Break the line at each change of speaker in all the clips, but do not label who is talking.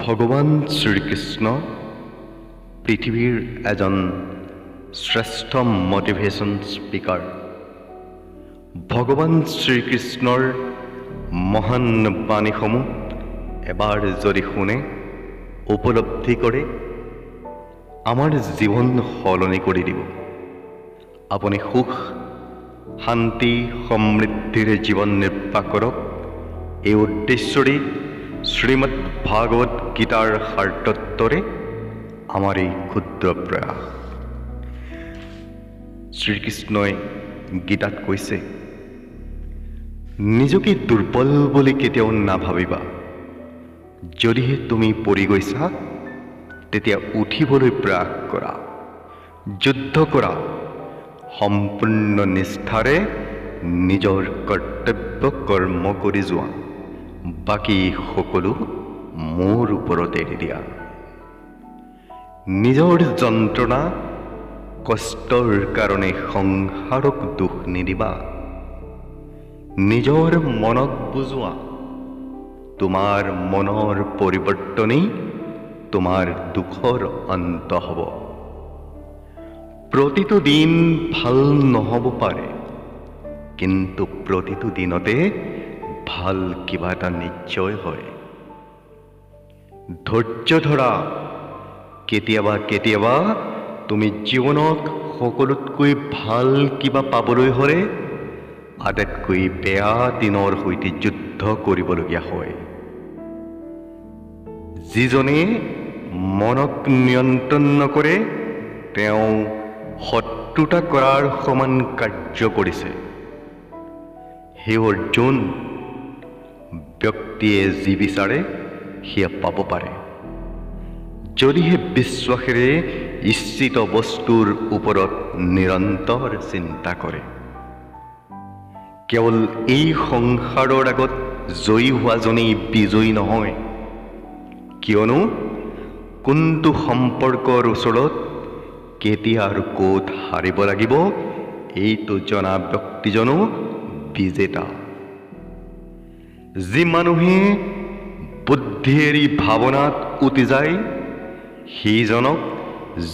ভগৱান শ্ৰীকৃষ্ণ পৃথিৱীৰ এজন শ্ৰেষ্ঠ মটিভেশ্যন স্পীকাৰ। ভগৱান শ্ৰীকৃষ্ণৰ মহান বাণীসমূহ এবাৰ যদি শুনে, উপলব্ধি কৰে, আমাৰ জীৱন সলনি কৰি দিব। আপুনি সুখ, শান্তি, সমৃদ্ধিৰে জীৱন নিৰ্বাহ কৰক, এই উদ্দেশ্যৰে শ্ৰীমদ্ ভাগৱত গীতাৰ সাৰতত্ত্বৰে আমাৰ এই ক্ষুদ্ৰ প্ৰয়াস। শ্ৰীকৃষ্ণই গীতাত কৈছে, নিজকে দুৰ্বল বুলি কেতিয়াও নাভাবিবা। যদিহে তুমি পৰি গৈছা, তেতিয়া উঠিবলৈ প্ৰয়াস কৰা, যুদ্ধ কৰা, সম্পূৰ্ণ নিষ্ঠাৰে নিজৰ কৰ্তব্য কৰ্ম কৰি যোৱা, বাকী সকলো মোৰ ওপৰত এৰি দিয়া। নিজৰ যন্ত্ৰণা, কষ্টৰ কাৰণে সংসাৰক দোষ নিদিবা। নিজৰ মনক বুজোৱা, তোমাৰ মনৰ পৰিৱৰ্তনেই তোমাৰ দুখৰ অন্ত হ'ব। প্ৰতিটো দিন ভাল নহ'ব পাৰে, কিন্তু প্ৰতিটো দিনতে ভাল কিবা এটা নিশ্চয় হয়। ধৈৰ্য ধৰা। কেতিয়াবা কেতিয়াবা তুমি জীৱনত সকলোতকৈ ভাল কিবা পাবলৈ হ'লে আটাইতকৈ বেয়া দিনৰ সৈতে যুদ্ধ কৰিবলগীয়া হয়। যিজনে মনক নিয়ন্ত্ৰণ নকৰে, তেওঁ শত্ৰুতা কৰাৰ সমান কাৰ্য কৰিছে। হে অৰ্জুন, ব্যক্তিয়ে যি বিচাৰে সেয়া পাব পাৰে, যদিহে বিশ্বাসেৰে ইচ্ছিত বস্তুৰ ওপৰত নিৰন্তৰ চিন্তা কৰে। কেৱল এই সংসাৰৰ আগত জয়ী হোৱাজনেই বিজয়ী নহয়, কিয়নো কোনটো সম্পৰ্কৰ ওচৰত কেতিয়া আৰু ক'ত হাৰিব লাগিব, এইটো জনা ব্যক্তিজনো বিজেতা। যি মানুহে বুদ্ধি এৰি ভাৱনাত উটি যায়, সেইজনক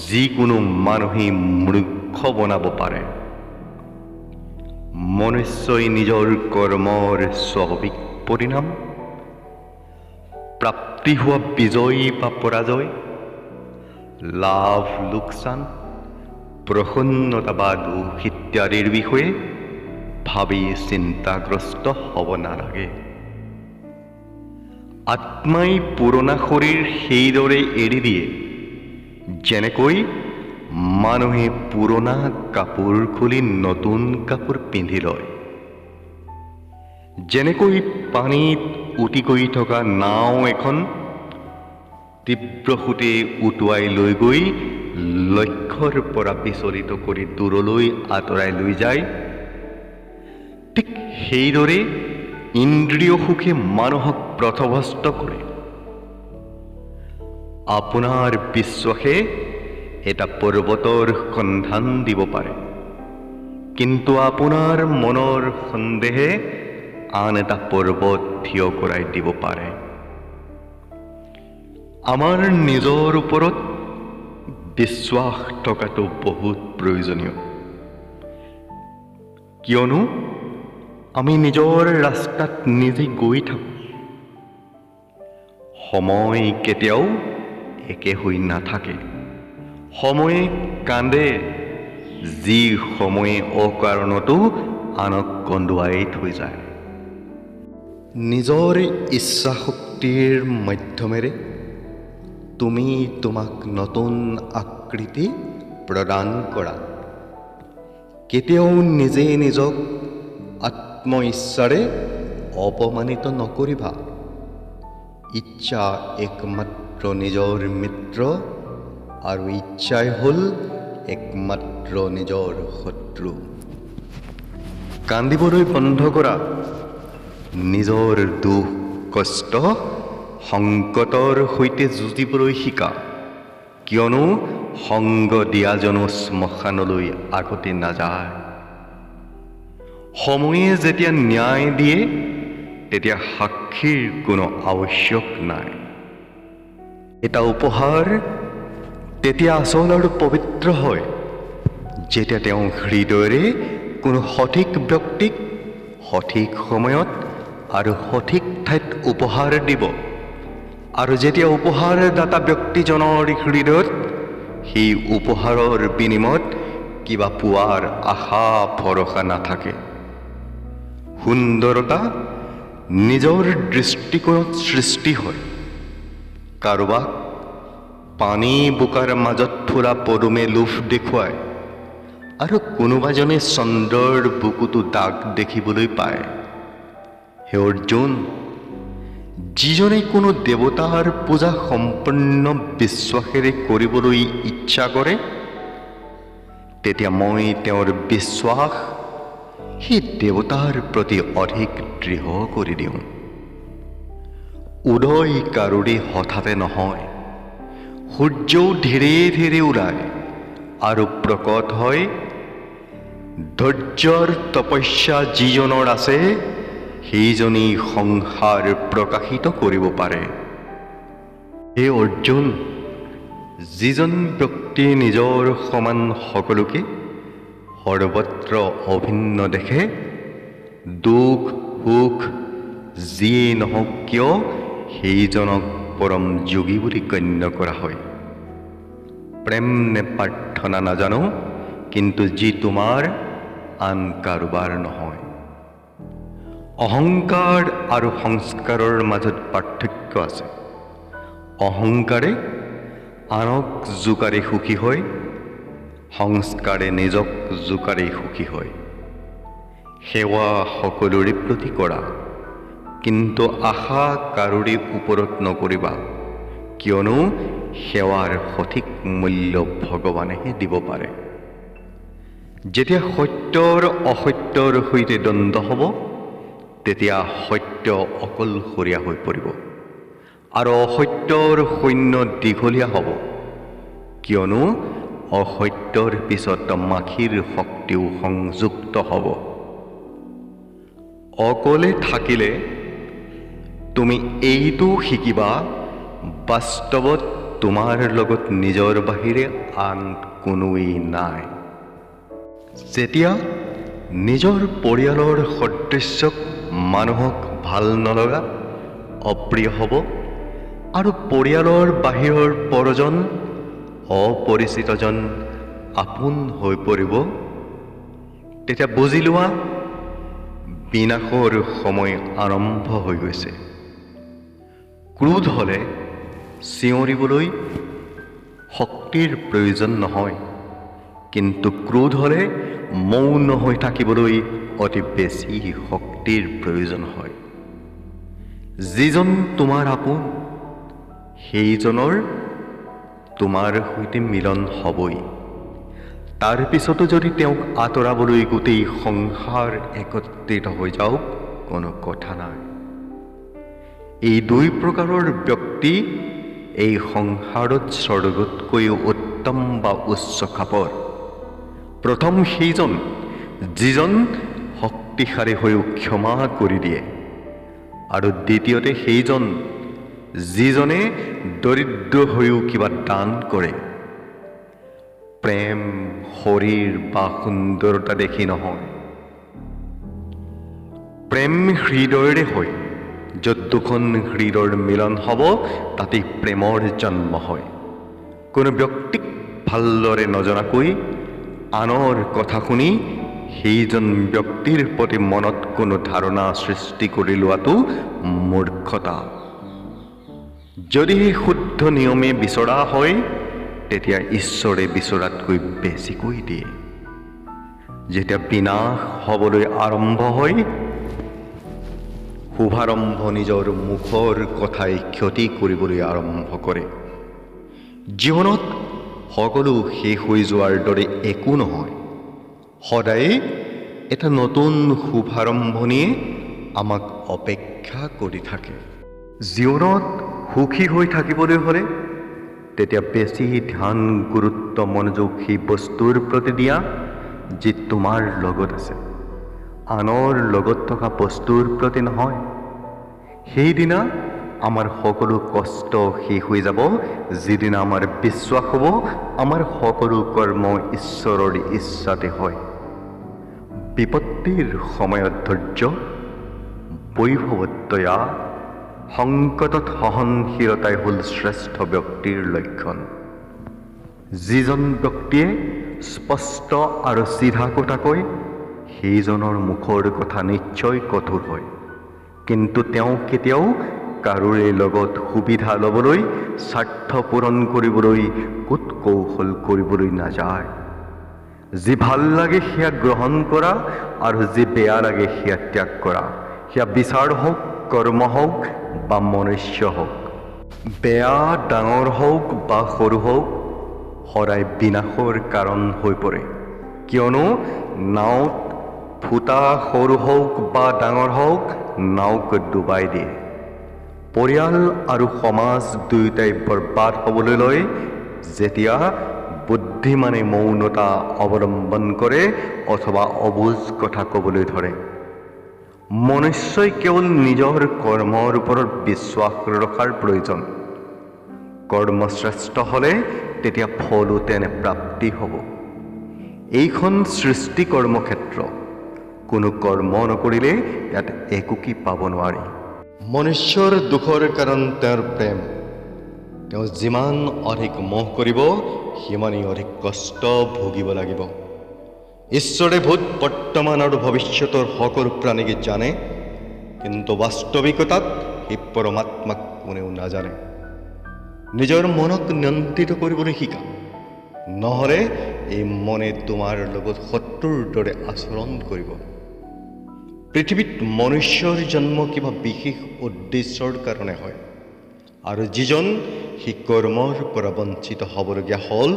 যিকোনো মানুহেই মূৰ্খ বনাব পাৰে। মনুষ্যই নিজৰ কৰ্মৰ স্বাভাৱিক পৰিণাম প্ৰাপ্তি হোৱা বিজয় বা পৰাজয়, লাভ লোকচান, প্ৰসন্নতা বা দুখ ইত্যাদিৰ বিষয়ে ভাবি চিন্তাগ্ৰস্ত হ'ব নালাগে। আত্মাই পুৰণা শৰীৰ সেইদৰে এৰি দিয়ে, যেনেকৈ মানুহে পুৰণা কাপোৰ খুলি নতুন কাপোৰ পিন্ধি লয়। যেনেকৈ পানীত উটি গৈ থকা নাও এখন তীব্ৰ সোঁতে উটুৱাই লৈ গৈ লক্ষ্যৰ পৰা বিচলিত কৰি দূৰলৈ আঁতৰাই লৈ যায়, ঠিক সেইদৰে ইন্দ্ৰিয় সুখে মানুহক পথভ্ৰষ্ট কৰে। আপোনাৰ বিশ্বাসে এটা পৰ্বতৰ সন্ধান দিব পাৰে, কিন্তু আপোনাৰ মনৰ সন্দেহে আন এটা পৰ্বত থিয় কৰাই দিব পাৰে। আমাৰ নিজৰ ওপৰত বিশ্বাস থকাটো বহুত প্ৰয়োজনীয়, কিয়নো আমি নিজৰ ৰাস্তাত নিজে গৈ থাকোঁ। সময় কেতিয়াও একে হৈ নাথাকে। সময়ে কান্দে, যি সময়ে অকাৰণতো আনক কন্দুৱাই থৈ যায়। নিজৰ ইচ্ছা শক্তিৰ মাধ্যমেৰে তুমি তোমাক নতুন আকৃতি প্ৰদান কৰা। কেতিয়াও নিজে নিজক আত্ম ইচ্ছাৰে অপমানিত নকৰিবা। ইচ্ছা একমাত্ৰ নিজৰ মিত্ৰ আৰু ইচ্ছাই হ'ল একমাত্ৰ নিজৰ শত্ৰু। কান্দিবলৈ বন্ধ কৰা। নিজৰ দুখ, কষ্ট, সংকটৰ সৈতে যুঁজিবলৈ শিকা, কিয়নো সংগ দিয়াজনো শ্মশানলৈ আগতে নাযায়। সময়ে যেতিয়া ন্যায় দিয়ে, তেতিয়া সাক্ষীৰ কোনো আৱশ্যক নাই। এটা উপহাৰ তেতিয়া আচল আৰু পবিত্ৰ হয়, যেতিয়া তেওঁ হৃদয়েৰে কোনো সঠিক ব্যক্তিক সঠিক সময়ত আৰু সঠিক ঠাইত উপহাৰ দিব, আৰু যেতিয়া উপহাৰদাতা ব্যক্তিজনৰ হৃদয়ত সেই উপহাৰৰ বিনিময়ত কিবা পোৱাৰ আশা ভৰসা নাথাকে। সুন্দৰতা নিজৰ দৃষ্টিকোণত সৃষ্টি হয়। কাৰোবাক পানী বোকাৰ মাজত ফুৰা পদুমে লোভ দেখুৱায়, আৰু কোনোবাজনে চন্দ্ৰৰ বুকুতো দাগ দেখিবলৈ পায়। হে অৰ্জুন, যিজনে কোনো দেৱতাৰ পূজা সম্পূৰ্ণ বিশ্বাসেৰে কৰিবলৈ ইচ্ছা কৰে, তেতিয়া মই তেওঁৰ বিশ্বাস সেই দেৱতাৰ প্ৰতি অধিক দৃঢ় কৰি দিওঁ। উদয় কাৰোৰে হঠাতে নহয়, সূৰ্যও ধীৰে ধীৰে ওলায় আৰু প্ৰকট হয়। ধৈৰ্যৰ তপস্যা যিজনৰ আছে, সেইজনেই সংসাৰ প্ৰকাশিত কৰিব পাৰে। হে অৰ্জুন, যিজন ব্যক্তিয়ে নিজৰ সমান সকলোকে সৰ্বত্ৰ অভিন্ন দেখে, দুখ সুখ যিয়েই নহওক কিয়, সেইজনক পৰম যোগী বুলি গণ্য কৰা হয়। প্ৰেম নে প্ৰাৰ্থনা নাজানো, কিন্তু যি তোমাৰ, আন কাৰোবাৰ নহয়। অহংকাৰ আৰু সংস্কাৰৰ মাজত পাৰ্থক্য আছে। অহংকাৰে আনক জোকাৰি সুখী হয়, সংস্কাৰে নিজক জোকাৰি সুখী হয়। সেৱা সকলোৰে প্ৰতি কৰা, কিন্তু আশা কাৰোৰে ওপৰত নকৰিবা, কিয়নো সেৱাৰ সঠিক মূল্য ভগৱানেহে দিব পাৰে। যেতিয়া সত্যৰ অসত্যৰ সৈতে দ্বন্দ্ব হ'ব, তেতিয়া সত্য অকলশৰীয়া হৈ পৰিব আৰু অসত্যৰ সৈন্য দীঘলীয়া হ'ব, কিয়নো অসত্যৰ পিছত মাখিৰ শক্তিও সংযুক্ত হ'ব। অকলে থাকিলে তুমি এইটো শিকিবা, বাস্তৱত তোমাৰ লগত নিজৰ বাহিৰে আন কোনোৱেই নাই। যেতিয়া নিজৰ পৰিয়ালৰ সদস্যক মানুহক ভাল নলগা, অপ্ৰিয় হ'ব আৰু পৰিয়ালৰ বাহিৰৰ পৰজন, অপৰিচিতজন আপোন হৈ পৰিব, তেতিয়া বুজি লোৱা বিনাশৰ সময় আৰম্ভ হৈ গৈছে। ক্ৰোধ হ'লে চিঞৰিবলৈ শক্তিৰ প্ৰয়োজন নহয়, কিন্তু ক্ৰোধ হ'লে মৌন হৈ থাকিবলৈ অতি বেছি শক্তিৰ প্ৰয়োজন হয়। যিজন তোমাৰ আপোন, সেইজনৰ তোমাৰ সৈতে মিলন হ'বই। তাৰ পিছতো যদি তেওঁক আঁতৰাবলৈ গোটেই সংসাৰ একত্ৰিত হৈ যাওক, কোনো কথা নাই। এই দুই প্ৰকাৰৰ ব্যক্তি এই সংসাৰত স্বৰ্গতকৈও উত্তম বা উচ্চ খাপৰ। প্ৰথম সেইজন যিজন শক্তিশালী হৈও ক্ষমা কৰি দিয়ে, আৰু দ্বিতীয়তে সেইজন যিজনে দৰিদ্ৰ হৈও কিবা দান কৰে। প্ৰেম শৰীৰ বা সুন্দৰতা দেখি নহয়, প্ৰেম হৃদয়েৰে হয়। য'ত দুখন হৃদয়ৰ মিলন হ'ব, তাতেই প্ৰেমৰ জন্ম হয়। কোনো ব্যক্তিক ভালদৰে নজনাকৈ আনৰ কথা শুনি সেইজন ব্যক্তিৰ প্ৰতি মনত কোনো ধাৰণা সৃষ্টি কৰি লোৱাটো মূৰ্খতা। যদিহে শুদ্ধ নিয়মে বিচৰা হয়, তেতিয়া ঈশ্বৰে বিচৰাতকৈ বেছিকৈ দিয়ে। যেতিয়া বিনাশ হ'বলৈ আৰম্ভ হয়, শুভাৰম্ভ নিজৰ মুখৰ কথাই ক্ষতি কৰিবলৈ আৰম্ভ কৰে। জীৱনত সকলো শেষ হৈ যোৱাৰ দৰে একো নহয়, সদায়ে এটা নতুন শুভাৰম্ভণিয়ে আমাক অপেক্ষা কৰি থাকে। জীৱনত সুখী হৈ থাকিবলৈ হ'লে তেতিয়া বেছি ধ্যান, গুৰুত্ব, মনোযোগ সেই বস্তুৰ প্ৰতি দিয়া যি তোমাৰ লগত আছে, আনৰ লগত থকা বস্তুৰ প্ৰতি নহয়। সেইদিনা আমাৰ সকলো কষ্ট শেষ হৈ যাব, যিদিনা আমাৰ বিশ্বাস হ'ব আমাৰ সকলো কৰ্ম ঈশ্বৰৰ ইচ্ছাতে হয়। বিপত্তিৰ সময়ত ধৈৰ্য, বৈভৱত দয়া, সংকটত সহনশীলতাই হ'ল শ্ৰেষ্ঠ ব্যক্তিৰ লক্ষণ। যিজন ব্যক্তিয়ে স্পষ্ট আৰু চিধা কথা কয়, সেইজনৰ মুখৰ কথা নিশ্চয় কঠোৰ হয়, কিন্তু তেওঁ কেতিয়াও কাৰোৰে লগত সুবিধা ল'বলৈ, স্বাৰ্থ পূৰণ কৰিবলৈ কূট কৌশল কৰিবলৈ নাযায়। যি ভাল লাগে সেয়া গ্ৰহণ কৰা আৰু যি বেয়া লাগে সেয়া ত্যাগ কৰা, সেয়া বিচাৰ হওক, কৰ্ম হওক বা মনুষ্য হওক, বেয়া ডাঙৰ হওক বা সৰু হওক, সদায় বিনাশৰ কাৰণ হৈ পৰে। কিয়নো নাওত ফুটা সৰু হওক বা ডাঙৰ হওক, নাওক ডুবাই দিয়ে। পৰিয়াল আৰু সমাজ দুয়োটাই বৰবাদ হ'বলৈ লয় যেতিয়া বুদ্ধিমানে মৌনতা অৱলম্বন কৰে অথবা অবুজ কথা ক'বলৈ ধৰে। মনুষ্যই কেৱল নিজৰ কৰ্মৰ ওপৰত বিশ্বাস ৰখাৰ প্ৰয়োজন। কৰ্ম শ্ৰেষ্ঠ হ'লে তেতিয়া ফলো তেনে প্ৰাপ্তি হ'ব। এইখন সৃষ্টি কৰ্মক্ষেত্ৰ, কোনো কৰ্ম নকৰিলে ইয়াত একোকে পাব নোৱাৰি। মনুষ্যৰ দুখৰ কাৰণ তেওঁৰ প্ৰেম। তেওঁ যিমান অধিক মোহ কৰিব, সিমানেই অধিক কষ্ট ভুগিব লাগিব। ঈশ্বৰে ভূত, বৰ্তমান আৰু ভৱিষ্যতৰ সকলো প্ৰাণীকে জানে, কিন্তু বাস্তৱিকতাত সেই পৰমাত্মাক কোনেও নাজানে। নিজৰ মনক নিয়ন্ত্ৰিত কৰিবলৈ শিকা, নহ'লে এই মনে তোমাৰ লগত শত্ৰুৰ দৰে আচৰণ কৰিব। পৃথিৱীত মনুষ্যৰ জন্ম কিবা বিশেষ উদ্দেশ্যৰ কাৰণে হয়, আৰু যিজন সি কৰ্মৰ পৰা বঞ্চিত হ'বলগীয়া হ'ল,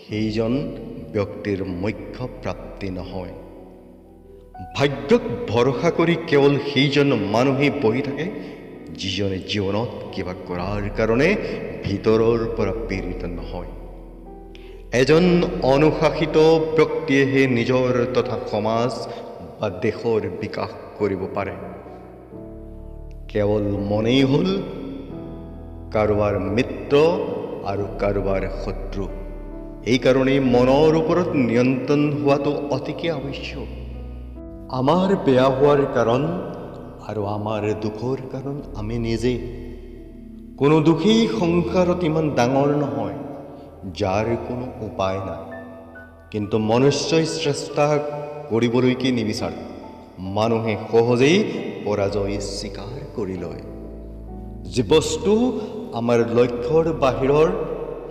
সেইজন ব্যক্তিৰ মোক্ষ প্ৰাপ্তি নহয়। ভাগ্যক ভৰসা কৰি কেৱল সেইজন মানুহেই বহি থাকে, যিজনে জীৱনত কিবা কৰাৰ কাৰণে ভিতৰৰ পৰা প্ৰেৰিত নহয়। এজন অনুশাসিত ব্যক্তিয়েহে নিজৰ তথা সমাজ বা দেশৰ বিকাশ কৰিব পাৰে। কেৱল মনেই হ'ল কাৰোবাৰ মিত্ৰ আৰু কাৰোবাৰ শত্ৰু। এইকাৰণেই মনৰ ওপৰত নিয়ন্ত্ৰণ হোৱাটো অতিকে আৱশ্যক। আমাৰ বেয়া হোৱাৰ কাৰণ আৰু আমাৰ দুখৰ কাৰণ আমি নিজেই। কোনো দুখেই সংসাৰত ইমান ডাঙৰ নহয় যাৰ কোনো উপায় নাই, কিন্তু মনুষ্যই চেষ্টা কৰিবলৈকে নিবিচাৰে। মানুহে সহজেই পৰাজয় স্বীকাৰ কৰি লয়। যি বস্তু আমাৰ লক্ষ্যৰ বাহিৰৰ,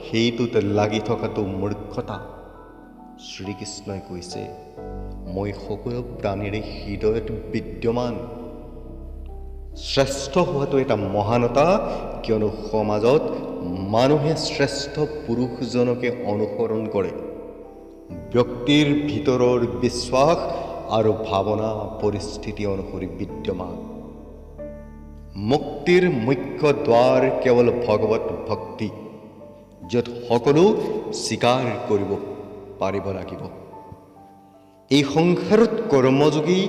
সেইটোত লাগি থকাটো মূৰ্খতা। শ্ৰীকৃষ্ণই কৈছে, মই সকলো প্ৰাণীৰে হৃদয়ত বিদ্যমান। শ্ৰেষ্ঠ হোৱাটো এটা মহানতা, কিয়নো সমাজত মানুহে শ্ৰেষ্ঠ পুৰুষজনকে অনুসৰণ কৰে। ব্যক্তিৰ ভিতৰৰ বিশ্বাস আৰু ভাৱনা পৰিস্থিতি অনুসৰি বিদ্যমান। মুক্তিৰ মুখ্য দ্বাৰ কেৱল ভগৱত ভক্তি, য'ত সকলো স্বীকাৰ কৰিব পাৰিব লাগিব। এই সংসাৰত কৰ্মযোগী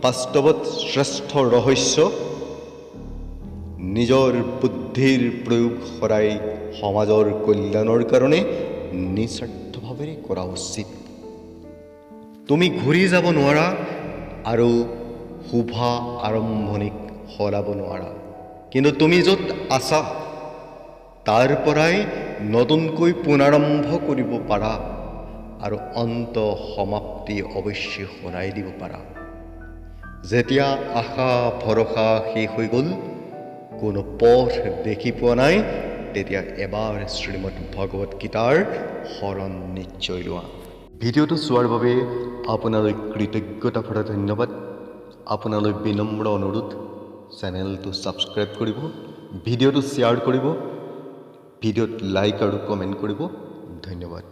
বাস্তৱত শ্ৰেষ্ঠ ৰহস্য। নিজৰ বুদ্ধিৰ প্ৰয়োগ সদায় সমাজৰ কল্যাণৰ কাৰণে নিস্বাৰ্থভাৱেৰে কৰা উচিত। তুমি ঘূৰি যাব নোৱাৰা আৰু শুভা আৰম্ভণিক সলাব নোৱাৰা, কিন্তু তুমি য'ত আছা তাৰ পৰাই নতুনকৈ পুনৰাৰম্ভ কৰিব পাৰা আৰু অন্ত সমাপ্তি অৱশ্যে সলাই দিব পাৰা। যেতিয়া আশা ভৰসা শেষ হৈ গ'ল, কোনো পথ দেখি পোৱা নাই, তেতিয়া এবাৰ শ্ৰীমদ ভগৱত গীতাৰ শৰণ নিশ্চয় লোৱা। ভিডিঅ'টো চোৱাৰ বাবে আপোনালৈ কৃতজ্ঞতা ভৰা ধন্যবাদ। আপোনালৈ বিনম্ৰ অনুৰোধ, চেনেলটো ছাবস্ক্ৰাইব কৰিব, ভিডিঅ'টো শ্বেয়াৰ কৰিব, ভিডিঅ'ত লাইক আৰু কমেণ্ট কৰিব। ধন্যবাদ।